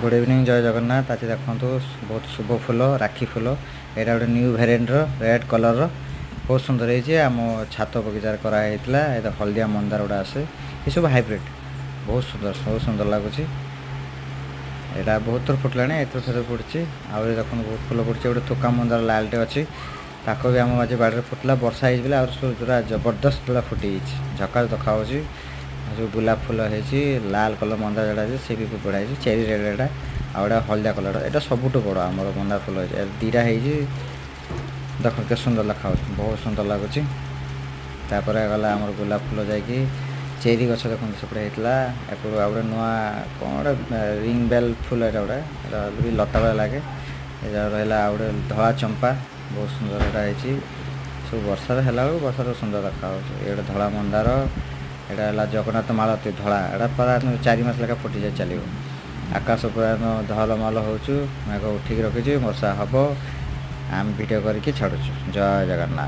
Good evening, ଜୟ ଜଗନ୍ନାଥ। ଆଜି ଦେଖନ୍ତୁ, ବହୁତ ଶୁଭ ଫୁଲ, ରାକ୍ଷୀ ଫୁଲ। ଏଇଟା ଗୋଟେ ନ୍ୟୁ ଭେରିଏଣ୍ଟର, ରେଡ୍ କଲର୍ର, ବହୁତ ସୁନ୍ଦର ହେଇଛି। ଆମ ଛାତ ବଗିଚାରେ କରାହେଇଥିଲା। ଏଇଟା ହଳଦିଆ ମନ୍ଦାର ଗୁଡ଼ା ଆସେ। ଏସବୁ ହାଇବ୍ରିଡ଼, ବହୁତ ସୁନ୍ଦର, ବହୁତ ସୁନ୍ଦର ଲାଗୁଛି। ଏଇଟା ବହୁତ ଥର ଫୁଟିଲାଣି, ଏଥର ଥରେ ଫୁଟିଛି। ଆହୁରି ଦେଖନ୍ତୁ, ବହୁତ ଫୁଲ ଫୁଟିଛି। ଗୋଟେ ଥୋକା ମନ୍ଦାର ଲାଲଟେ ଅଛି, ତାକୁ ବି ଆମ ଆଜି ବାଡ଼ିରେ ଫୁଟିଲା। ବର୍ଷା ହେଇଛି ବୋଲି ଆହୁରି ସବୁ ପୁରା ଜବରଦସ୍ତ ପୁରା ଫୁଟି ଯାଇଛି, ଝକାସ ଦେଖାହେଉଛି। ଯେଉଁ ଗୋଲାପ ଫୁଲ ହେଇଛି, ଲାଲ କଲର୍ ମନ୍ଦାର ଯେଉଁଟା ଅଛି, ସେ ବି ବଢ଼ିଆ ହେଇଛି। ଚେରି ରେଡ଼୍ ଏଇଟା, ଆଉ ଏଇଟା ହଳଦିଆ କଲର୍। ଏଇଟା ସବୁଠୁ ବଡ଼ ଆମର ମନ୍ଦାର ଫୁଲ ହେଇଛି, ଦୁଇଟା ହେଇଛି। ଦେଖ, କେତେ ସୁନ୍ଦର ଲେଖାହେଉଛି, ବହୁତ ସୁନ୍ଦର ଲାଗୁଛି। ତାପରେ ଗଲା ଆମର ଗୋଲାପ ଫୁଲ ଯାଇକି ଚେରି ଗଛ ଦେଖନ୍ତୁ, ସେପଟେ ହେଇଥିଲା। ଏପଟୁ ଆଉ ଗୋଟେ ନୂଆ କ'ଣ ଗୋଟେ ରିଙ୍ଗ ବେଲ୍ ଫୁଲ, ଏଇଟା ଗୋଟେ, ଏଇଟା ବି ଲତା ଭଳିଆ ଲାଗେ। ଏଇଟା ରହିଲା ଆଉ ଗୋଟେ ଧଳା ଚମ୍ପା, ବହୁତ ସୁନ୍ଦର ଏଇଟା ହେଇଛି। ସବୁ ବର୍ଷାରେ ହେଲା ବେଳକୁ ବର୍ଷାରେ ସୁନ୍ଦର ଦେଖାହେଉଛି। ଏଇ ଗୋଟେ ଧଳା ମନ୍ଦାର, ଏଇଟା ହେଲା ଜଗନ୍ନାଥ ମାଳତୀ ଧଳା। ଏଇଟା ପ୍ରାୟ 4 ମାସ ଲେଖା ଫୁଟିଯାଇ ଚାଲିବ। ଆକାଶ ପୁରା ଧଲମଲ ହେଉଛୁ, ମେଘ ଉଠିକି ରଖିଛି, ବର୍ଷା ହେବ। ଆମେ ଭିଡ଼ିଓ କରିକି ଛାଡ଼ୁଛୁ। ଜୟ ଜଗନ୍ନାଥ।